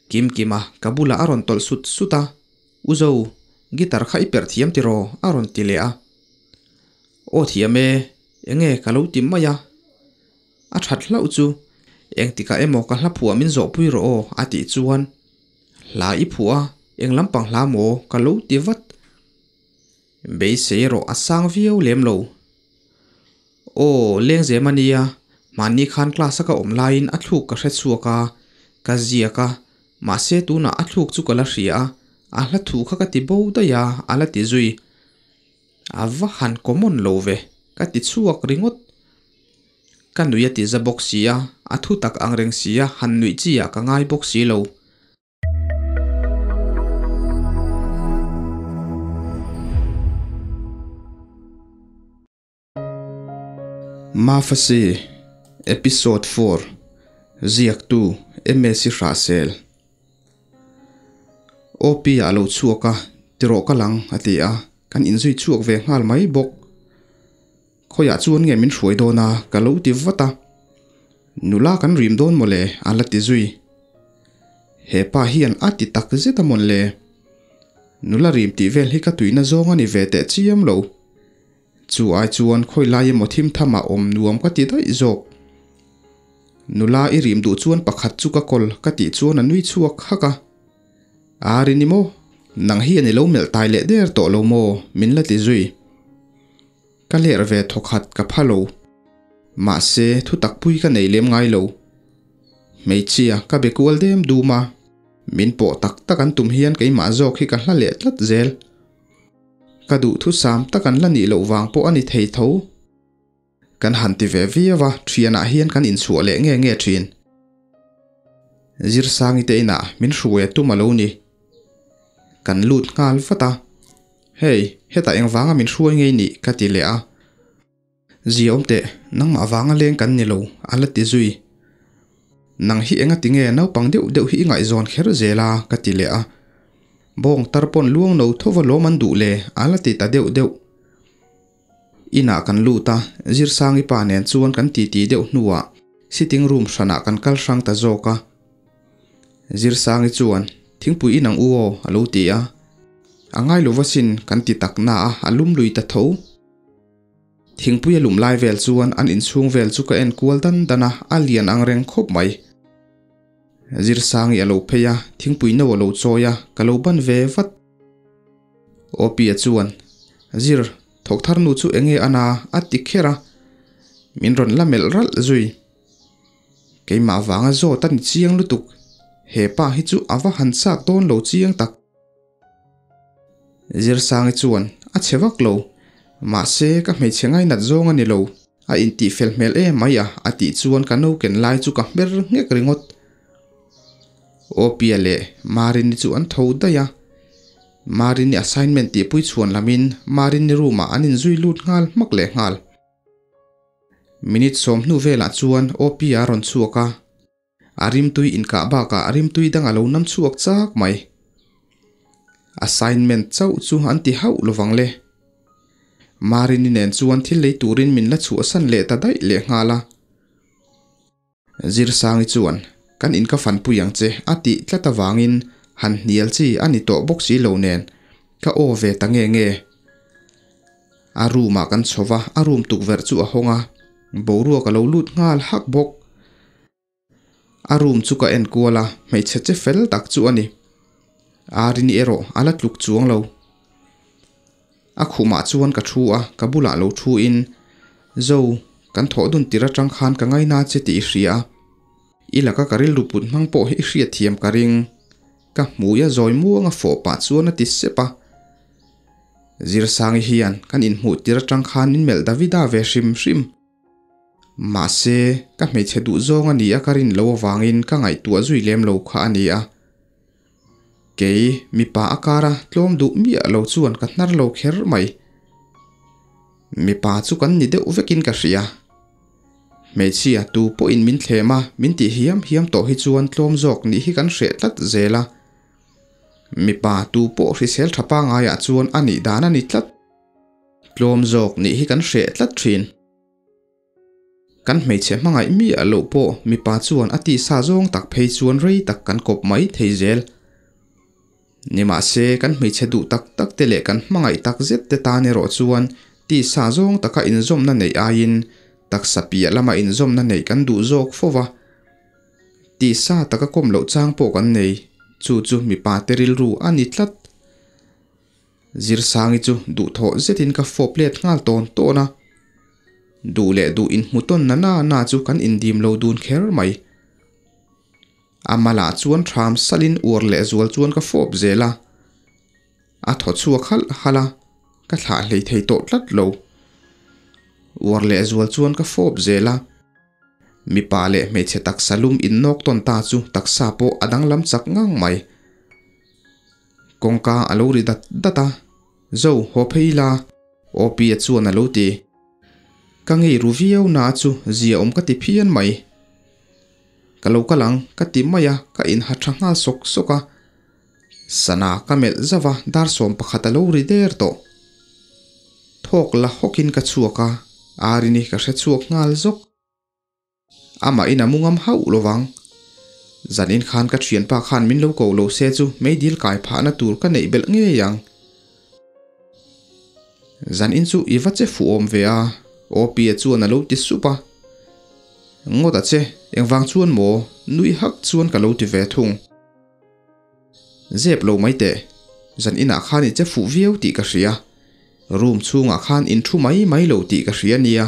Kimkima ka bulah a rawn tawlh sut sut a, U Zo, guitar kha i perh thiam tiraw? a rawn ti leh a. Aw thiam e, enge ka lo ti mai a. A that hlauh chu, engtikah emaw ka hla phuah min zawhpui rawh aw a tih chuan, Hla i phuah a, eng lampang hla maw ka lo ti vat. Beisei erawh a sang viau lem lo. Aw, lengzem a nia, hmanni khan class a ka awm laiin a thluk ka hre chhuak a, ka ziak a, mahse tunah a thluk chu ka la hria a, a hla thu kha ka ti bo daih a, a la ti zui. A va han common lo ve, ka ti chhuak ringawt. Ka nui a ti za bawk si a, a thu tak ang reng si a, han nuih chi ah ka ngai bawk si lo. Mafasi Episode 4 Ziaktu Msi Hrahsel OP ah lo chhuak a, tirawh ka lang a ti a, kan inzui chhuak ve nghal mai bawk. Khawiah chuan nge min hruai dawn a ka lo ti vat a, nula kan rim dawn mawle a la ti zui. He pa hian a ti tak zet a mawn le. Nula rim tih vel hi ka tuihna zawng a ni ve teh chiam lo. Chu ai chuan khawi lai emaw thim tham ah awm nuam ka ti daih zawk. Nula i rim duh chuan pakhat chu ka kawl ka tih chuan a nui chhuak hak a. A ri ni maw? Nang hian i lo melh tai leh der tawh lo maw? Min la ti zui. Ka ler ve thawkhat ka pha lo. Mahse thu takpui ka nei lem ngai lo. Hmeichhia ka be kual dem dum a, min pawh tak tak an tum hian keimah zawk hi ka hla leh tlat zel. Ka duhthusam tak an la nih loh vang pawh a ni thei tho. Kan han ti ve viau a, thianah hian kan inchhuah leh nge nge thin. Zirsangi te inah min hruai a tum a lo ni. Kan lut nghal vat a, Hei, hetah engvanga min hruai ngei nih ka ti leh a. Ziaawm teh, nangmah vanga leng kan ni lo, a la ti zui. Nang hi enga ti nge naupang deuh deuh hi i ngaihzawn kher zel a, ka ti leh a. Bawng tar pawn luang no thova lawm an duh le, a la ti ta deuh deuh. Inah kan lut a, Zirsangi pa nen chuan kan titi deuh hnuah sitting room hranah kan kal hrang ta zawk a. Zirsangi chuan, Thingpui in ang u aw, a lo ti a. A ngai lo va sin kan ti tak na a, a lum lui ta tho. Thingpui a lum lai vel chuan an inchhung vel chu ka en kual dan dan a, a lian ang reng khawp mai. Zirsangi a lo phei a, thingpui no a lo chawi a, ka lo ban ve vat. Awpia chuan, Zir, thawk thar nu chu enge a na? a ti kher a, min rawn la melh ralh zui. Keimah vanga zawt a ni chiang lutuk, he pa hi chu a va han chak dawn lo chiang tak. Zirsangi chuan, A chhe vak lo, mahse ka hmeichhe ngainat zawng a ni lo, a intih fel hmel em mai a a tih chuan ka no ken lai chu ka hmer nghek ringawt. Awpia leh Marini chu an tho daih a, Marini assignment tihpui chhuan lamin Marini room ah an inzui lut nghal hmak leh nghal. Minute sawm hnu velah chuan Awpia a rawn chhuak a, a rimtui inkah bakah a rimtui dang a lo nam chhuak chak mai. Assignment chauh chu an ti hauh lovang le. Marini nen chuan thil lei turin min la chhuahsan leh ta daih leh nghal a. Zirsangi chuan, Kan in ka fanpui ang che a tih tlat avangin han hnial chi a ni tawh bawk si lo nen ka aw ve ta nge nge. A room ah kan chho va, a room tukverh chu a hawng a, boruak a lo lut nghal hak bawk. A room chu ka en kual a, hmeichhe che fel tak chu a ni. Arini erawh a la tluk chuang lo. A khumah chuan ka thu a, ka bulah lo thu in, Zo, kan thawh dun tir atang khan ka ngaina che tih i hria a, i laka ka rilru put hmang pawh hi i hriatthiam ka ring. Ka hmui a zawi muang a fawh pah chuan a ti sep a. Zirsangi hian kan inhmuh tir atang khan min melh Davida ve hrim hrim. Mahse, ka hmeichhe duh zawng a ni a ka rin lo avangin ka ngaihtuah zui lem lo kha a ni a. Kei, mipa a kara tlawm duh miah lo chuan ka hnar lo kher mai. Mipa chu kan ni deuh vekin ka hria. Hmeichhia tu pawhin min thlem a, min tih hiam hiam tawh hi chuan tlawm zawk nih hi kan hreh tlat zel a. Mipa tu pawh hrisel tha pangaiah chuan a nih dan a ni tlat. Tlawm zawk nih hi kan hreh tlat thin. Kan hmeichhe hmangaih miah loh pawh mipa chuan a tisa zawng tak phei chuan rei tak kan kawp mai thei zel. Nimahse, kan hmeichhe duh tak tak te leh kan hmangaih tak zet te tan erawh chuan tisa zawng taka inzawmna neih aiin taksa piah lama inzawmna neih kan duh zawk fo va. Tisa taka kawm loh chang pawh kan nei, chu chu mipa te rilru a ni tlat. Zirsangi chu duhthawh zetin ka fawp let nghal tawn tawn a. Duh leh duh inhmu tawn na na na chu kan indim lo dun kher mai. A malah chuan ṭham salin uar leh zual chuan ka fawp zel a. A thaw chhuak halh halh a, ka thlah hlei thei tawh tlat lo. Uar leh zual chuan ka fawp zel a. Mipa leh hmeichhe taksa lum innawk tawn ta chu taksa pawh a danglam chak ngang mai. Kawngka a lo ri dat dat a, Zo, haw phei ila, Awpia chuan a lo ti. Ka ngei ru viau na chu zia awm ka ti phian mai. Ka lo kal ang, ka ti mai a, ka inha tha nghal sawk sawk a. Sana ka melh zauh a, dar 11 a lo ri der tawh. Thawk la hawkin ka chhuak a, Arini ka hre chhuak nghal zawk. Amah in a mu ngam hauh lo vang. Zanin khan ka thianpa khan min lo ko lo se chu meidil kai phahna tur ka neih belh ngei ang. Zanin chu i va che fuh awm ve a, Awpia chuan a lo ti sup a. Ngawt a che, engvang chuan maw? Nui hak chuan ka lo ti ve thung. Zep lo mai teh, zan inah khan i che fuh viau tih ka hria. Room chhungah khan in thu mai mai lo tih ka hria nia.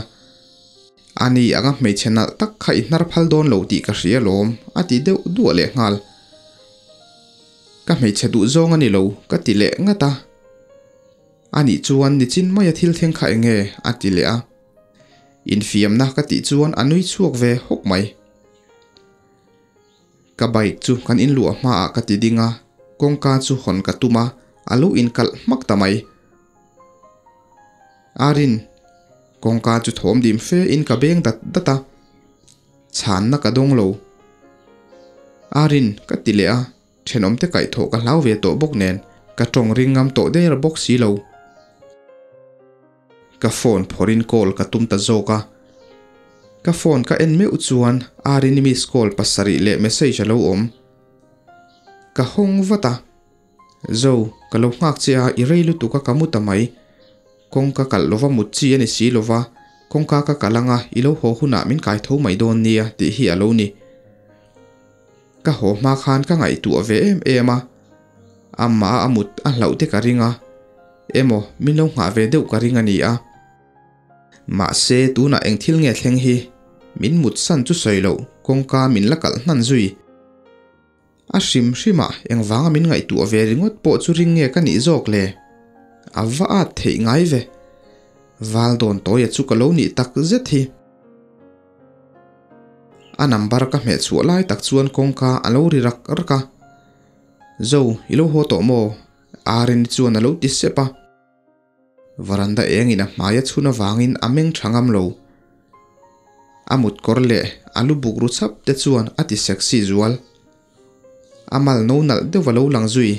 Ani anga hmeichhe nalh tak kha i hnar phal dawn lo tih ka hria lawm, a ti deuh duah leh nghal. Ka hmeichhe duh zawng a ni lo, ka ti leh ngat a. Anih chuan nichin maia thil thleng kha eng nge? a ti leh a. Infiamna ka tih chuan a nui chhuak ve hawk mai. Ka bike chu kan inluah hmaah ka ti ding a, kawngka chu hawn ka tum a, a lo inkalh hmak ta mai. Arin, kawngka chu thawm dim fe in ka beng dat dat a, chhanna ka dawng lo. Arin, ka ti leh a, thenawmte kaihthawh ka hlau ve tawh bawk nen, ka tawng ring ngam tawh der bawk si lo. Ka phone phawrhin call ka tum ta zawk a. Ka phone ka en meuh chuan Arini miss call pasarih leh message a lo awm. Ka hawng vat a. Zo, ka lo nghak che a, i rei lutuk a ka mu ta mai. Kawngka kalh lova mut chi a ni si lova, kawngka ka kalh anga i lo haw hunah min kai tho mai dawn nia tih hi a lo ni. Ka haw hma khan ka ngaihtuah ve em em a, amah a mut a hlauh te ka ring a, emaw min lo nghah ve deuh ka ring a ni a. Mahse tunah eng thil nge thleng hi? Min mut san chu sawi loh, kawngka min la kalh hnan zui. A hrim hrimah engvanga min ngaihtuah ve ringawt pawh chu ring nge ka nih zawk le? A va at theih ngai ve. Val dawn tawia chu ka lo nih tak zet hi. A number ka hmeh chhuah lai tak chuan kawngka a lo ri rak rak a. Zo, i lo haw tawh maw? Arini chuan a lo ti sep a. Varanda engin a hmai a chhun avangin a meng tha ngam lo. A mutkawr leh a lu buk ru chhap te chuan a ti sexy zual. A mal no nalh deuh a lo lang zui.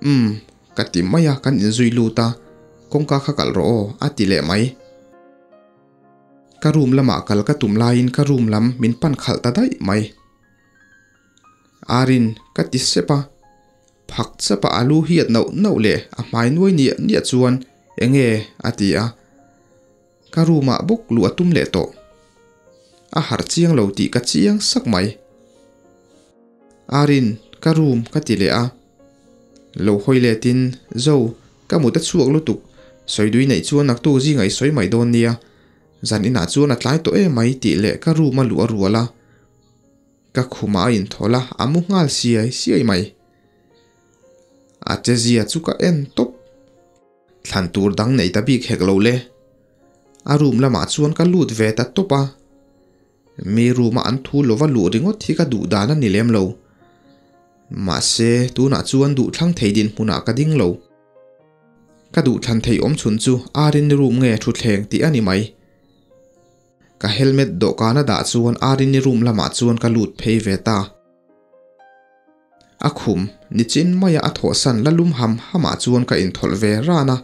Umm, ka ti mai a, kan inzui lut a, kawngka kha kalh rawh aw, a ti leh mai. Ka room lamah kal ka tum laiin ka room lam min pan khalh ta daih mai. Arin, ka ti sep a. Phak chapa a lu hiat nauh nauh leh a hmai nuai niah niah chuan enge a ti a. Ka room ah bawk luh a tum leh tawh. A harh chiang lo tih ka chiang sak mai. Arin, ka room ka ti leh a. Lo hawi letin, Zo, ka mut a chhuak lutuk, sawidui neih chuan naktuk zingah i sawi mai dawn nia. Zan inah chuan a tlai tawh em mai tih leh ka room a luh a rual a. Ka khumah a inthawlh a, a mu nghal siai siai mai. A chezia chu ka en tawp. Thlan tur dang nei ta bik hek lo le. A room lamah chuan ka lut ve ta tawp a. Mi room a an thu lova luh ringawt hi ka duh dan a ni lem lo. Mahse, tunah chuan duhthlang thei dinhmunah ka ding lo. Ka duhthlan thei awmchhun chu Arini room nge thutthleng tih a ni mai. Ka helmet dawhkana dah chuan Arini room lamah chuan ka lut phei ve ta. A khum nichin maia a thawhsan la lum ham hamah chuan ka inthawlh ve ran a.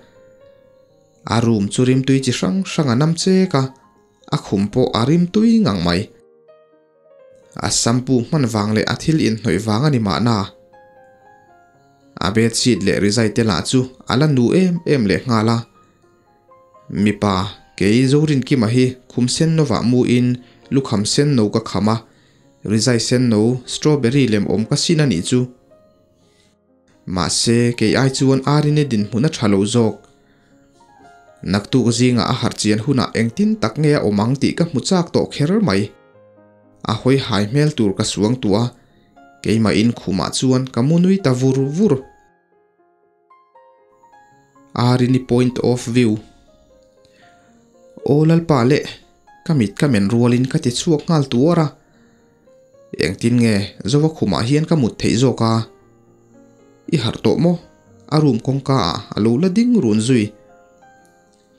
A room chu rimtui chi hrang hrang a nam chek a. A khum pawh a rim tui ngang mai. A shampoo hman vang leh a thil inhnawih vang a ni mahna. A bedsheet leh rizai te lah chu a la nu em em leh nghal a. Mipa, kei Zorinkima hi khum sen novah mu in lukham sen no ka kham a, rizai sen no strawberry lem awm ka sin a nih chu. Mahse, kei ai chuan Arine dinhmun a tha lo zawk. Naktuk zingah a harh chian hunah engtin tak nge a awm ang tih ka hmu chak tawh kher mai. A hawi hai hmel tur ka suang tuah a, keimah in khumah chuan ka mu nui ta vur vur. Arini point of view. Aw Lalpa leh, ka mit ka men rualin ka ti chhuak nghal tuar a. Engtin nge Zova khumah hian ka mut theih zawk a? I harh tawh maw? A room kawngka ah a lo la ding run zui.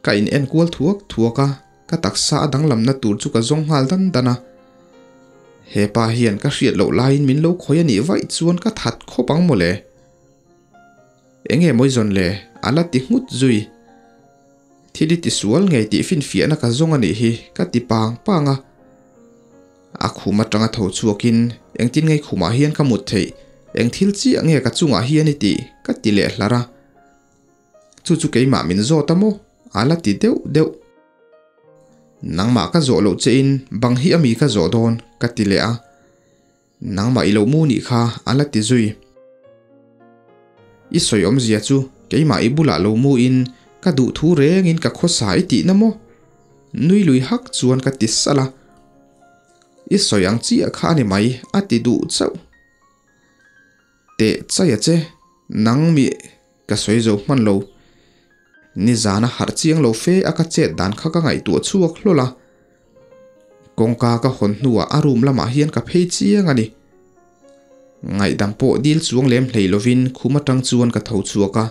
Ka in en kual thuak thuak a, ka taksa a danglamna tur chu ka zawng nghal dan dan a. Hepa hian ka hriat loh laiin min lo khawi a nih vaih chuan ka that khawp ang mawle. Enge mawi zawn le? A la ti nghut zui. Thil i tisual ngei tih finfiahna ka zawng a nih hi ka ti pang pang a. A khum atanga tho chhuakin engtin ngei khumah hian ka mut theih, eng thil chiah nge ka chungah hian i tih ka ti leh hlar a. Chu chu keimah min zawt a maw? A la ti deuh deuh. Nangmah ka zawh loh che in bang hi ami ka zawh dawn ka ti leh a. Nangmah i lo mu nih kha a la ti zui. I sawi awmzia chu keimah i bulah lo mu in ka duh thu reng in ka khawsa i tihna maw? Nui lui hak chuan ka ti salh a. I sawi ang chiah kha a ni mai a ti duh chauh. Teh chai a che, nang mi ka sawi zo hman lo. Nizana harh chiang lo fe a ka chet dan kha ka ngaihtuah chhuak hlawl a. Kawngka ka hawn hnuah a room lamah hian ka phei chiang a ni. Ngaihdam pawh dil chuang lem hlei lovin khum atang chuan ka tho chhuak a.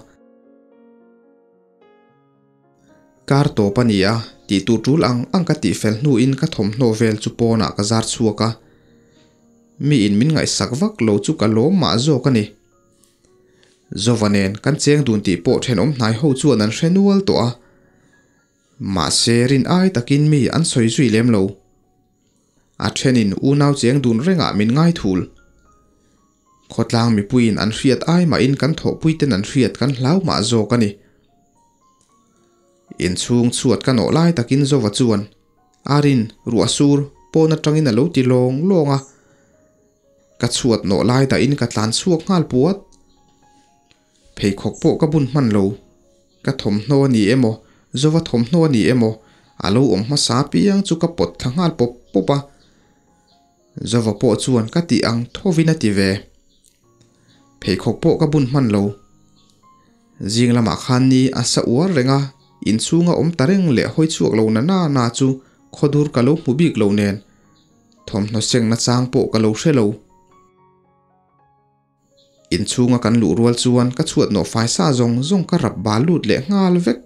Kar tawp a ni a, tih tur tul ang ang ka tih fel hnuin ka thawmhnaw vel chu pawnah ka zar chhuak a. Miin min ngaihsak vak lo chu ka lawm mah zawk a ni. Zova nen kan cheng dun tih pawh thenawm hnai ho chuan an hre nual tawh a. Mahse rin ai takin mi an sawi zui lem lo. A thenin unau cheng dun rengah min ngai thul. Khawtlang mipuiin an hriat ai mahin kan thawhpuiten an hriat kan hlau mah zawk a ni. Inchhung chhuat ka nawh lai takin Zova chuan Arin, ruah sur, pawn atangin a lo ti lawng lawng a. Ka chhuat nawh lai dahin ka tlan chhuak nghal puat. Pheikhawk pawh ka bun hman lo. Ka thawmhnaw a ni emaw, Zova thawmhnaw a ni emaw, a lo awm hmasa piang chu ka pawt thla nghal pawp pawp a. Zova pawh chuan ka tih ang thovin a ti ve. Pheikhawk pawh ka bun hman lo. Zing lamah khan ni a sa uar reng a, inchhunga awm ta reng leh hawi chhuak lo na na na chu khawdur ka lo hmu bik lo nen. Thawmhnaw seng nachang pawh ka lo hre lo. Inchhunga kan luh rual chuan ka chhuat nawh fai sa zawng zawng ka rap bal lut leh nghal vek.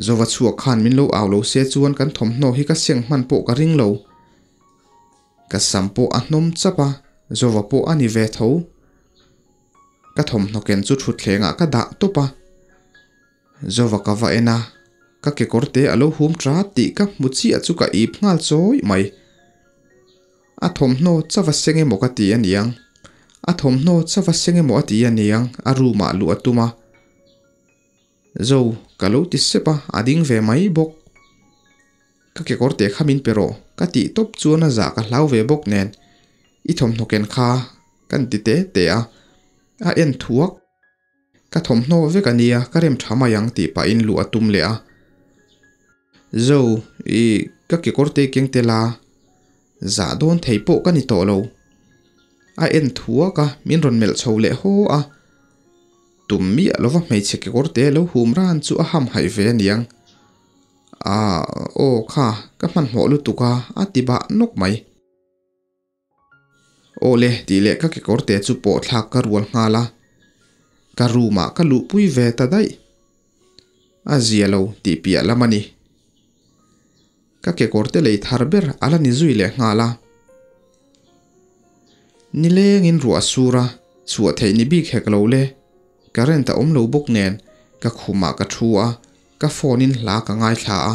Zova chhuak khan min lo au lo se chuan kan thawmhnaw hi ka seng hman pawh ka ring lo. Ka sam pawh a hnawm chap a, Zova pawh a ni ve tho. Ka thawmhnaw ken chu thutthlengah ka dah tawp a. Zova ka va en a, ka kekawr te a lo hum ṭat tih ka hmu chiah chu ka ip nghal chawi mai. A thawmhnaw chava seng emaw ka ti a niang. A thawmhnaw chava seng emaw a ti a niang, a room ah luh a tum a. Zo, ka lo ti sep a, a ding ve mai bawk. Ka kekawr teh kha min pe rawh, ka tih tawp chuan a zah ka hlau ve bawk nen. I thawmhnaw ken kha kan ti te te a, a en thuak. Ka thawmhnaw vek a nia, ka rem tha mai ang tih pahin luh a tum leh a. Zo, i ka kekawr te keng tel a, zah dawn thei pawh ka ni tawh lo. A en thuak a, min rawn melh chho leh haw a. Tum miah lova hmeichhe kekawr te lo hum ran chu a hamhaih ve a niang. Aaa, aw kha, ka hmanhmawh lutuk a, a ti bah nawk mai. Aw le tih leh ka kekawr te chu pawh thlak ka rual nghal a, ka room ah ka luhpui ve ta daih. A zia lo tih piah lam a ni. Ka kekawr te lei thar ber a la ni zui leh nghal a. Nilengin ruah a sur a, chhuah theih ni bik hek lo le. Current a awm lo bawk nen ka khumah ka thu a, ka phone in hla ka ngaithla a.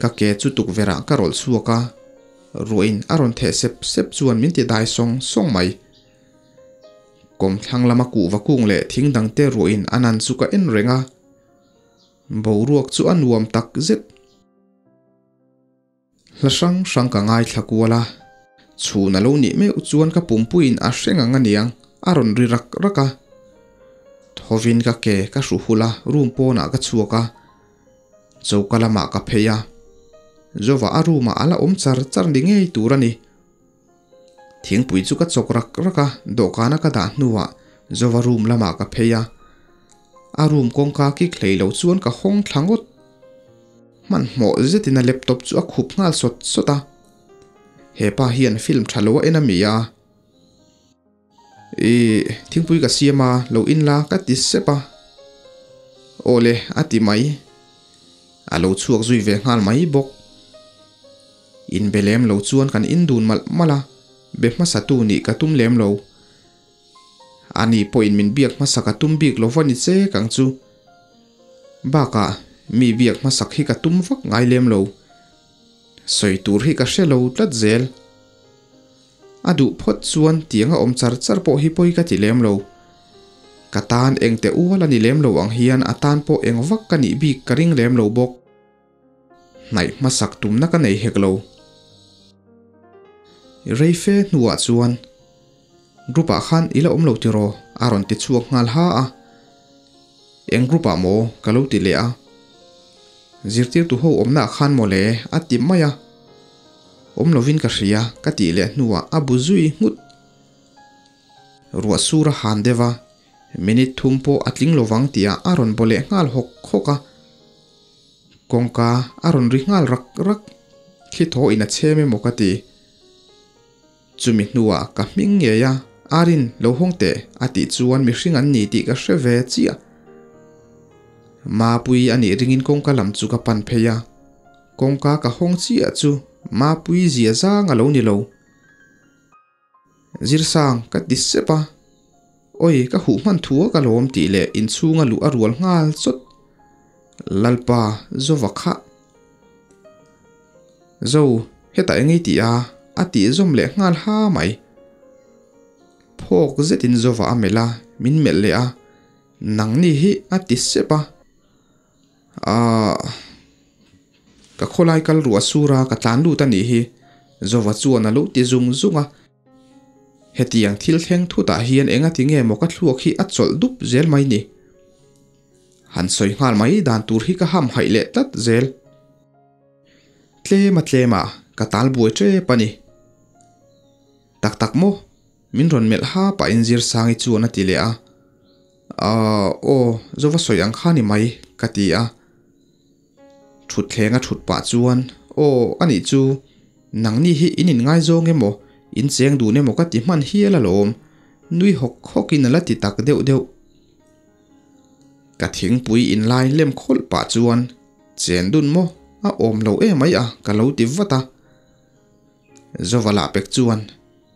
Ka ke chu tukverh ah ka rawlh chhuak a, ruahin a rawn theh sep sep chuan min ti dai sawng sawng mai. Kawmthlang lama kuhva kung leh thing dangte ruahin a nan chu ka en reng a, boruak chu a nuam tak zet. Hla hrang hrang ka ngaithla kual a, chhun a lo nih meuh chuan ka pumpuiin a hre ngang aniang a rawn ri rak rak a. Thawvin ka ke ka hru hul a, room pawnah ka chhuak a, choka lamah ka phei a. Jova a room ah a la awm char char ni ngei tur a ni. Thingpui chu ka chawk rak rak a, dawhkana ka dah hnuah Jova room lamah ka phei a. A room kawngka kik hlei lo chuan ka hawng thla ngawt. Hmanhmawh zetin a laptop chu a khup nghal sawt sawt a. He pa hian film tha lo a en a mi a. Ih, thingpui ka siam a, lo in la ka ti sep a. Aw le, a ti mai. A lo chhuak zui ve nghal mai bawk. Inbe lem lo chuan kan in dun malh malh a, be hmasa tu nih ka tum lem lo. Ani pawhin min biak hmasa ka tum bik lo va ni che kang chu. Bakah mi biak hmasak hi ka tum vak ngai lem lo. Sawi tur hi ka hre lo tlat zel. A duh phawt chuan tiang a awm char char pawh hi pawi ka ti lem lo. Ka tan eng teh ual a ni lem lo ang hian a tan pawh eng vak ka nih bik ka ring lem lo bawk. Hnaih hmasak tumna ka nei hek lo. Reife hnuah chuan Group ah khan i la awm lo tiraw? a rawn ti chhuak nghal ha a. Eng group ah maw? ka lo ti leh a. Zirtirtu ho awmna ah khan maw le? a ti mai a. Awm lovin ka hria ka tih leh hnuah a bu zui nghut. Ruah sur a han deuh a, minute thum pawh a tling lovang tihah a rawn baw leh nghal hawk hawk a. Kawngka a rawn ri nghal rak rak, thli thaw in a chhem emaw ka ti. Chumi hnuah ka hming ngei a, Arin, lo hawng teh, a tih chuan mihring an ni tih ka hre ve chiah. Mapui a nih ringin kawngka lam chu ka pan phei a, kawngka ka hawng chiah chu Mapui zia zang a lo ni lo. Zirsang, ka ti sep a, Awi, ka huh hman thu a ka lawm tih leh inchhunga luh a rual nghal chawt. Lalpa, Zova kha. Zo, hetah eng i tih a? a tih zawm leh nghal ha mai. Phawk zetin Zova a melh a, min melh leh a, Nangni hi a ti sep a. Aah, ka khawlai kal ruah sur a, ka tlan lut a nih hi, Zova chuan a lo ti zung zung a. Hetiang thil thleng thutah hian engati nge maw ka thluak hi a chawlh dup zel mai ni? Han sawi nghal mai dan tur hi ka ham haih leh tlat zel. Tlem a tlem a, ka tal buai tep a ni. Tak tak maw? Min rawn melh ha pahin Zirsangi chuan a ti leh a. Aaa aw, Zova sawi ang kha ni mai, ka ti a. Thutthleng a thut pah chuan, Aw, anih chu, nangni hi in inngaizawng emaw, in cheng dun emaw ka ti hman hial alawm, nui hawk hawkin a la ti tak deuh deuh. Ka thingpui inlai lem khawlh pah chuan, Chen dun maw? A awm lo emai a, ka lo ti vat a. Zova lah pek chuan,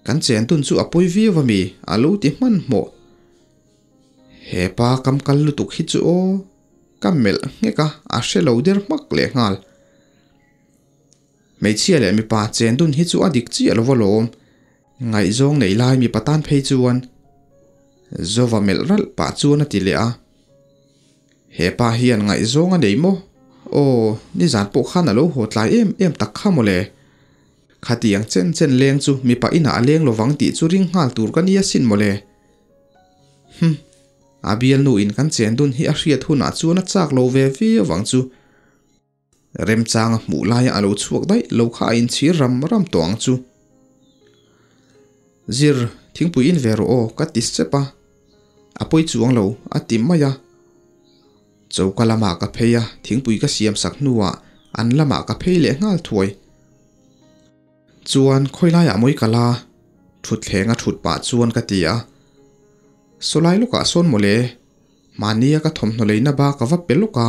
Kan chen dun chu a pawi viau a mi? a lo ti hmanhmawh. He pa kam kal lutuk hi chu aw, ka melh nghek a, a hre lo der hmak leh nghal. Hmeichhia leh mipa chen dun hi chu a dik chiah lo alawm. Ngaihzawng nei lai mipa tan phei chuan Zova melh ralh pah chuan a ti leh a. He pa hian ngaihzawng a nei maw? Aw, nizan pawh khan a lo haw tlai em em tak kha mawle. Khatiang chen chen leng chu mipa inah a leng lovang tih chu ring nghal tur ka nia sin mawle. Hum, a bialnu in kan chen dun hi a hriat hunah chuan a chak lo ve viau ang chu. Remchanga hmuh laia a lo chhuak daih lo kha a inchhir ram ram tawh ang chu. Zir, thingpui in ve rawh aw, ka ti sep a. A pawi chuang lo, a ti mai a. Choka lamah ka phei a, thingpui ka siam sak hnuah an lamah ka phei leh nghal thuai. Chuan khawi laiah mawi ka la? Thutthleng a thut pah chuan ka ti a. Sawlai lawkah sawn mawle, mahnia ka thawmhnaw leina ba ka va pe lawk a.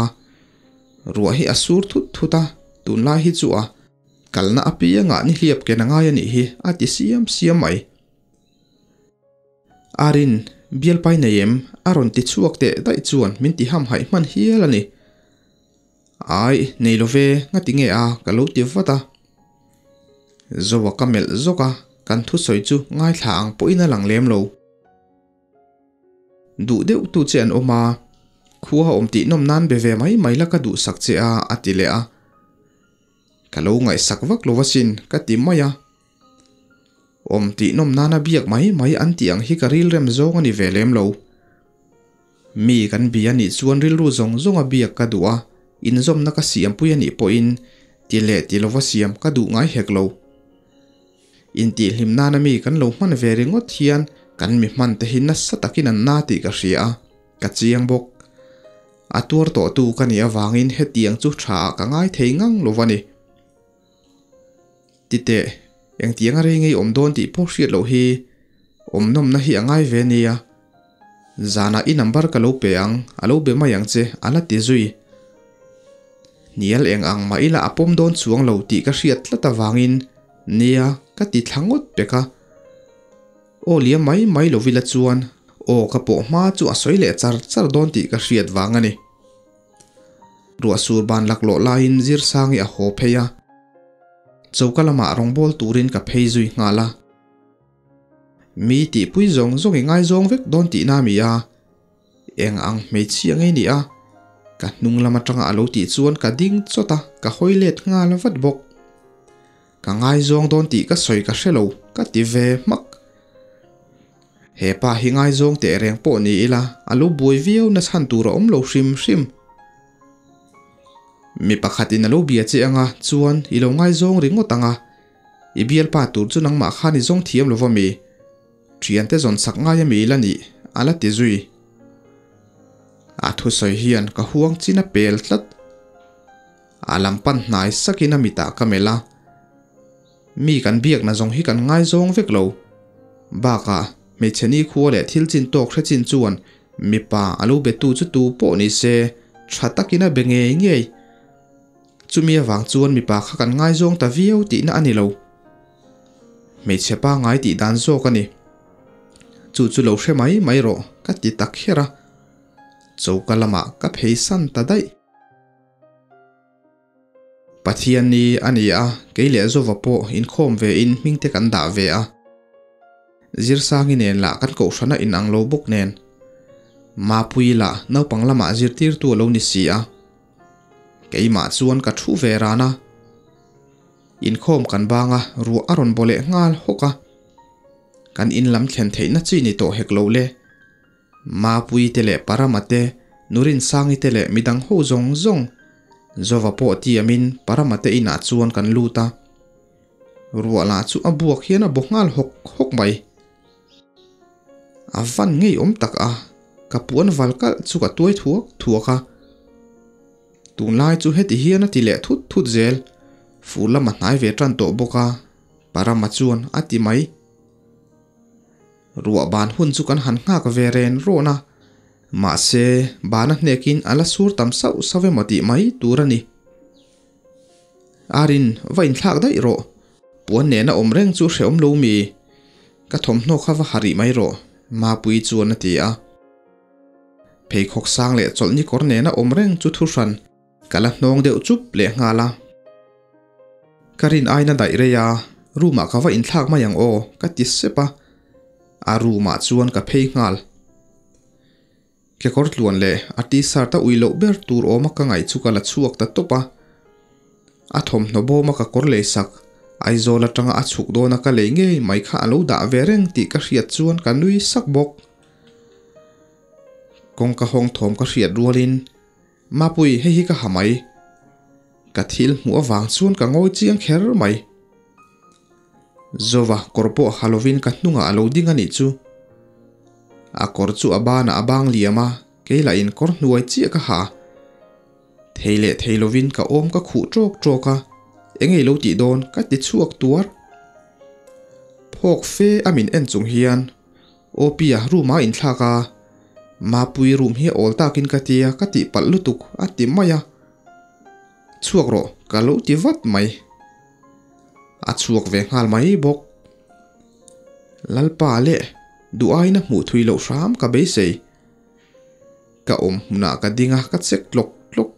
Ruah hi a sur thut thut a, tunlai hi chu a kalna apiangah ni hliap ken a ngai a nih hi a ti siam siam mai. Arin, bialpai nei em? A rawn ti chhuak teh daih chuan min ti hamhaih hman hial a ni. Ai, nei lo ve, ngati nge a, ka lo ti vat a. Zoa ka melh zawk a, kan thusawi chu ngaithla ang pawhin a lang lem lo. Duh deuh tu che an awm a, khua awm tih nawm nan be ve mai mai la ka duhsak che a, a ti leh a. Ka lo ngaihsak vak lo asin, ka ti mai a. Awm tih nawm nana biak mai mai an tih ang hi ka rilrem zawng a ni ve lem lo. Mi kan bia nih chuan rilru zawng zawnga biak ka duh a, inzawmna ka siampui a nih pawhin ti leh ti lova siam ka duh ngai hek lo. Intihhlim nana mi kan lo hman ve ringawt hian kan mi hman te hi nasa takin an na tih ka hria a, ka chiang bawk. A tuar tawhtu ka nih avangin hetiang chu tha ah ka ngai thei ngang lo a ni. Titeh, engtiang a rei ngei awm dawn tih pawh hriat loh hi awm nawmna hi a ngai ve nia. Zanah i number ka lo pe ang, a lo be mai ang che, a la ti zui. Hnial eng ang mah ila a pawm dawn chuang lo tih ka hriat tlat avangin nia ka ti thla ngawt pek a. Aw liam mai mai lo ila chuan aw ka pawh hma chu a sawi leh char char dawn tih ka hriat vang a ni. Ruah sur ban laklawh laiin Zirsangi a haw phei a, choka lamah rawngbâwl turin ka phei zui nghal a. Mi tihpui zawng zawng i ngaizawng vek dawn tihna a mi a, eng ang hmeichhia ngei ni a? Ka hnung lam atanga a lo tih chuan ka ding chawt a, ka hawi let nghal vat bawk. Ka ngaizawng dawn tih ka sawi ka hre lo, ka ti ve hmak. He pa hi ngaizawng teh reng pawh ni ila, a lo buai viau na chhan tur a awm lo hrim hrim. Mi pakhatin a lo bia che anga chuan i lo ngaizawng ringawt anga, i bialpa tur chu nangmah khan i zawng thiam lova mi? Thiante zawn sak ngai ami ila nih? A la ti zui. A thusawi hian ka huang chin a pel tlat. A lam pan hnai sakin a mitah ka melh a. Mi kan biakna zawng hi kan ngaizawng vek lo. Bakah, hmeichhe nikhua leh thil chin tawk hre chin chuan mipa a lo betu chu tu pawh ni se, tha takin a be ngei ngei. Chumi avang chuan mipa kha kan ngaizawng ta viau tihna a ni lo. Hmeichhe pangngai tih dan zawk a ni. Chu chu lo hre mai mai rawh, ka ti tak kher a. Choka lamah ka pheisan ta daih. Pathian ni a ni a, kei leh Zova pawh inkhawm ve in hming te kan dah ve a. Zirsangi nen lah kan kohhrana inang lo bawk nen. Mapuii lah naupang lamah zirtirtu a lo ni si a. Keimah chuan ka thu ve ran a. Inkhawm kan bang a, ruah a rawn baw leh nghal hawk a. Kan in lam thlen theihna chi ni tawh hek lo le. Mapuii te leh Parama te, Nurinsangi te leh midang ho zawng zawng Zova pawh tiamin Parama te inah chuan kan lut a. Ruah lah chu a buak hian a baw nghal hawk hawk mai. A van ngeiawm tak a, ka puan val kalh chu ka tuai thuak thuak a. Tunlai chu heti hian a ti leh thut thut zel, fur lam a hnai ve tan tawh bawk a, Parama chuan a ti mai. Ruah ban hun chu kan han nghak ve ren rawn a, mahse bana hnekin a la sur tam sauh sauh emaw tih mai tur a ni. Arin, va inthlak daih rawh, puan nena awm reng chu hrehawm lo mi? Ka thawmhnaw kha va ha rih mai rawh, Mapuii chuan a ti a. Pheikhawk sang leh chawlhni kawr nena awm reng chu thuhran ka la hnawng deuh chup leh nghal a. Ka rin aina daih rei a, room ah ka va inthlak mai ang aw, ka ti sep a, a room ah chuan ka phei nghal. Kekawr tluan leh a t-shirt a ui loh ber tur awma ka ngaih chu ka la chhuak ta tawp a. A thawmhnaw bawma ka kawr lei sak, Aizawl atanga a chhuk dawna ka lei ngei mai kha a lo dah ve reng tih ka hriat chuan ka nui sak bawk. Kawngka hawng thawm ka hriat rualin Mapui, hei hi ka ha mai. Ka thil hmuh avang chuan ka ngawi chiang kher mai. Zova kawr pawh ha lovin ka hnungah a lo ding a nih chu. A kawr chu a banah a bang liam a, kei lah in kawr hnuai chiah ka ha. Thei leh thei lovin ka awm ka khuh tawk tawk a, eng ei lo tih dawn ka ti chhuak tuar. Phawk fe a min en chung hian Awpia room a inthlak a, Mapui room hi a awl takin ka tia ka tih palh lutuk a ti mai a. Chhuak rawh ka lo ti vat mai. A chhuak ve nghal mai bawk. Lalpa leh duh aiin a hmuh thui loh hram ka beisei. Ka awm hmunah ka ding a ka check tlawk tlawk.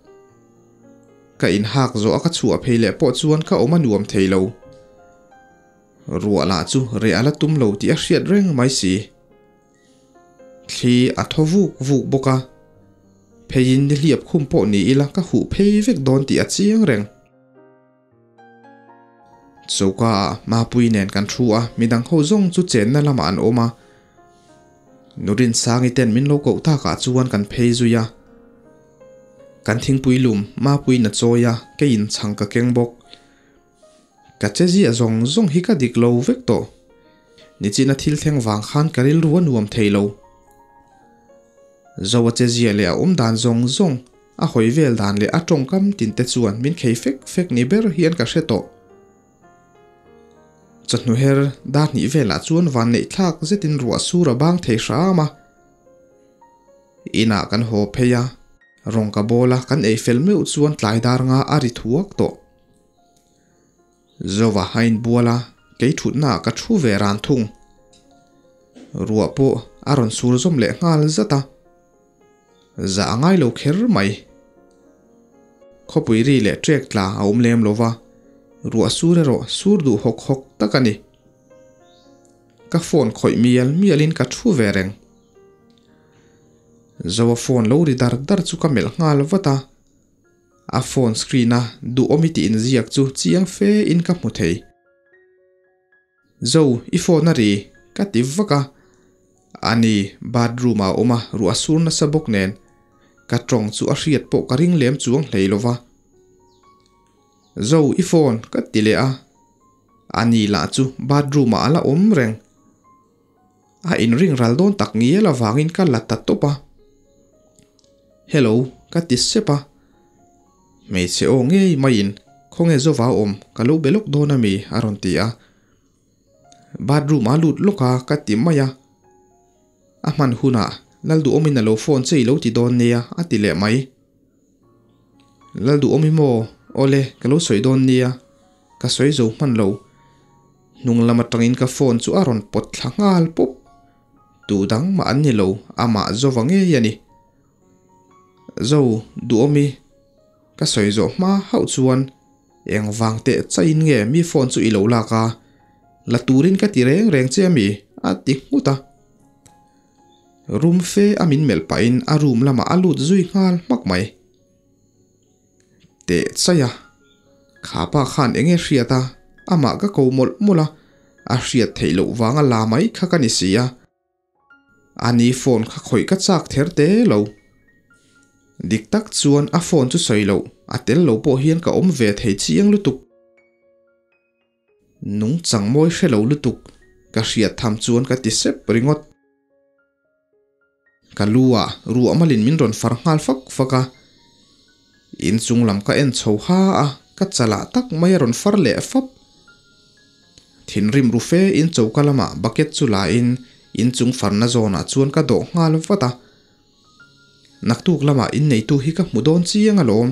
Ka inhak zawh a ka chhuah phei leh pawh chuan ka awm a nuam thei lo. Ruah lah chu reh a la tum lo tih a hriat reng mai si. Thli a thaw vuk vuk bawk a, pheiin nihliap khum pawh ni ila ka huh phei vek dawn tih a chiang reng. Choka ah Mapui nen kan thu a, midang ho zawng chu chenna lamah an awm a. Nurinsangi ten min lo koh takah chuan kan phei zui a. Kan thingpui lum Mapuiin a chawi a, keiin chhang ka keng bawk. Ka che ziah zawng zawng hi ka dik lo vek tawh. Nichina thil thleng vang khan ka rilru a nuam thei lo. Zo a che ziah leh a awm dan zawng zawng, a hawi vel dan leh a tawngkam tin te chuan min khei fek fek ni ber hian ka hre tawh. Chawhnu her dar hnih velah chuan van neih thlak zetin ruah sur a bang thei hram a. Inah kan haw phei a, rawng ka bawl a kan ei fel meuh chuan tlai dar nga a ri thuak tawh. Zova a inbual a, kei thutnaah ka thu ve ran thung. Ruah pawh a rawn sur zawm leh nghal zat a, zah a ngai lo kher mai. Khawpui ri leh ṭek tla a awm lem lo va, ruah sur erawh sur duh hawk hawk tak a ni. Ka phone khawih mial mialin ka thu ve reng. Zoa phone lo ri dar dar chu ka melh nghal vat a. A phone screen a duhawm i tih inziak chu chiang fe in ka hmu thei. Zo, i phone a ri, ka ti vak a. Ani, bathroom ah a awm a, ruah a sur nasa bawk nen. Ka tawng chu a hriat pawh ka ring lem chuang hlei lo va. Zo, i phone, ka ti leh a. Ani lah chu bathroom ah a la awm reng. A inring ral dawn tak ngial avangin ka la ta tawp a. Hello, ka ti sep a. Hmeichhe aw ngei maiin khawnge Zova awm ka lo be lawk dawn ami a rawn ti a. Bathroom a lut lawk a ka ti mai a. A hman hunah Lalduhawmin a lo phone che i lo ti dawn nia a ti leh mai. Lalduhawmi maw? Awle, ka lo sawi dawn nia. Ka sawi zo hman lo. Hnung lam atangin ka phone chu a rawn pawt thla nghal pawp. Tu dang mah an ni lo, amah Zova ngei a ni. Zo, duhawmi, ka sawi zawh hma hauh chuan eng vang teh chaiin nge mi phone chu i lo lak a, la turin ka ti reng reng che ami? a ti nghut a. Room fe a min melh pahin a room lamah a lut zui nghal hmak mai. Teh chaih a, kha pa khan eng nge hriat a, amah ka ko mawlh mawlh a, a hriat theih loh vanga la mai kha ka ni si a. Ani phone kha khawih ka chak ther te lo. Dik tak chuan a phone chu sawi loh, a tel lo pawh hian ka awm ve thei chiang lutuk. Nungchang mawi hre lo lutuk, ka hriat tham chuan ka ti sep ringawt. Ka lu ah ruah malin min rawn far nghal fak fak a, inchung lam ka en chho ha a, ka chalah tak mai a rawn far leh fap. Thinrim ru fe in choka lamah bucket chu la in inchung farna zawnah chuan ka dawh nghal vat a. Naktuk lamah inneitu hi ka hmu dawn chiang alawm.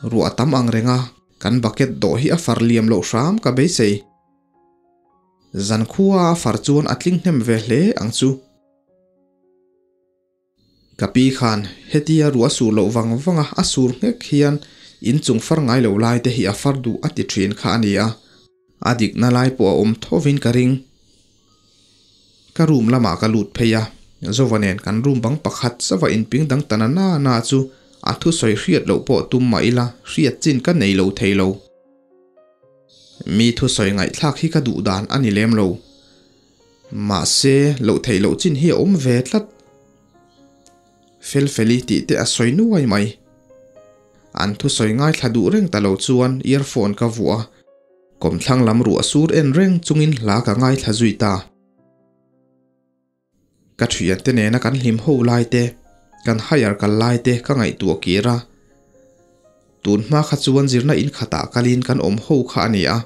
Ruah a tam ang reng a, kan bucket dawh hi a far liam loh hram ka beisei. Zankhua a far chuan a tling hnem ve hle ang chu. Ka pi khan hetia ruah sur loh vang vanga a sur nghek hian inchung far ngai lo lai te hi a far duh a ti thin kha a ni a, a dikna lai pawh a awm thovin ka ring. Ka room lamah ka lut phei a, Zova nen kan room bang pakhat chauha inping dang ta na na na chu a thusawi hriat loh pawh tum mah ila hriat chin ka nei lo thei lo. Mi thusawi ngaihthlak hi ka duh dan a ni lem lo. Mahse, loh theih loh chin hi a awm ve tlat. Felfeli tih te a sawi nuai mai. An thusawi ngaithla duh reng ta lo chuan earphone ka vuah a, kawmthlang lam ruah sur en reng chungin hla ka ngaithla zui ta. Ka thiante nena kan hlim ho lai te, kan higher kal lai te ka ngaihtuah kir a. Tun hma kha chuan zirna in khatah kalin kan awm ho kha a ni a.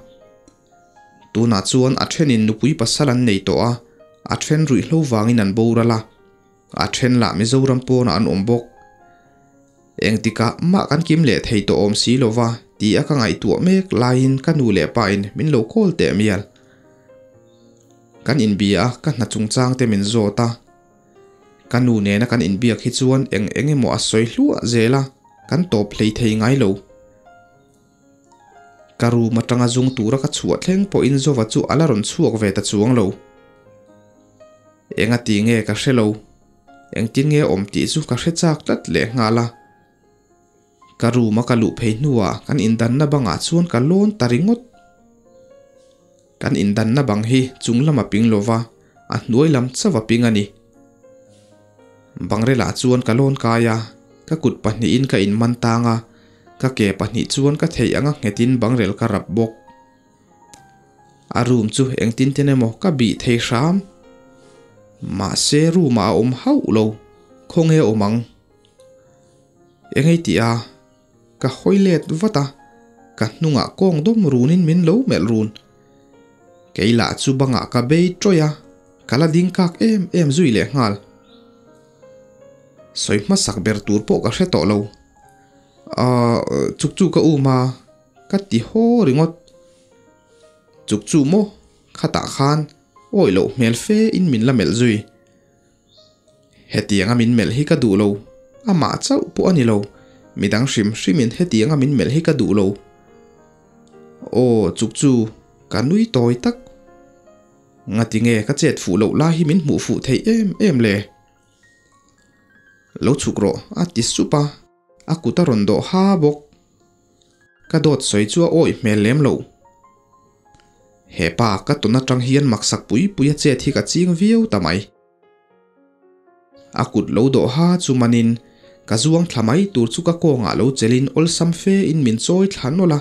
Tunah chuan a thenin nupui pasal an nei tawh a, a then ruihhlo vangin an boral a, a then lah Mizoram pawnah an awm bawk. Engtikah mah kan kim leh thei tawh awm si lova ti a ka ngaihtuah mek laiin ka nu leh pa in min lo call teh mial. Kan inbia a, ka hna chungchang te min zawt a. Ka nu nena kan inbiak hi chuan eng eng emaw a sawi hluah zel a. Kan tawp hlei thei ngai lo. Ka room atanga zung tura ka chhuah thleng pawhin Zova chu a la rawn chhuak ve ta chuang lo. Enga ti nge ka hre lo. Engtin nge awm tih chu ka hre chak tlat leh nghal a. Ka room a ka luh phei hnuah kan indanna bangah chuan ka lawn ta ringawt. Kan indanna bang hi chung lam a ping lova, a hnuai lam chauh a ping a ni. Bangrelah chuan ka lawn kai a, ka kut pahnihin ka inman tang a, ka ke pahnih chuan ka theih anga nghetin bangrel ka rap bawk. A room chu engtin ten emaw ka bih thei hram. Mahse room ah a awm hauh lo, khawnge a awm ang? Engei tih a, ka hawi let vat a, ka hnungah kawng dawm runin min lo melh run. Kei lah chu bangah ka bei tawih a, ka la ding kak em em zui leh nghal. Sawi hmasak ber tur pawh ka hre tawh lo. Ahh, chuk chu ka um a, ka ti haw ringawt. Chuk chu maw, khatah khan awih loh hmel fe in min la melh zui. Hetianga min melh hi ka duh lo, amah chauh pawh a ni lo, midang hrim hrimin hetianga min melh hi ka duh lo. Aw, chuk chu, ka nui tawi tak. Ngati nge ka chet fuh loh lai hi min hmuh fuh theih em em le? Lo chhuk rawh, a ti sup a, a kut a rawn dawh ha bawk. Ka dawt sawi chu a awih hmel lem lo. He pa ka tawn atang hian maksak pui pui a chet hi ka ching viau ta mai. A kut lo dawh ha chu manin ka zuang thla mai tur chu ka kawngah lo chelin awlsam fe in min chawi thla nawlh a.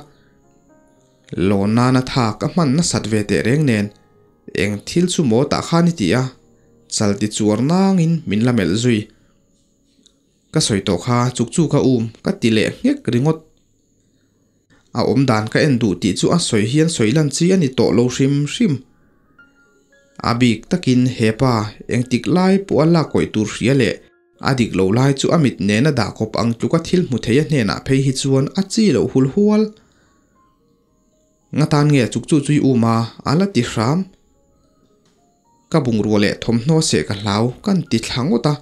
Lawn nana tha ka hman nasat ve teh reng nen eng thil chu maw tah khan i ti a, chal ti chuar nangin min la melh zui. Ka sawi tawh kha chuk chu ka um ka ti leh nghek ringawt. A awmdan ka en duh tih chu a sawi hian sawi lan chi a ni tawh lo hrim hrim. A bik takin he pa engtik lai pawh a lak kawih tur hria leh a dik lo lai chu a mit nena dah kawp ang tluka thil hmu thei a hnenah phei hi chuan a chi loh hul hual. Nga tan nge chuk chu chui um a, a la ti hram. Ka bungrua leh thawmhnaw seh ka hlau kan ti thla ngawt a.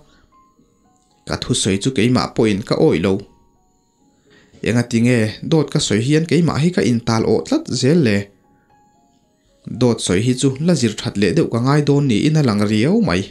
Ka thusawi chu keimah pawhin ka awih lo. Engati nge dawt ka sawi hian keimah hi ka intal awh tlat zel le? Dawt sawi hi chu la zir that leh deuh ka ngai dawn niin a lang riau mai.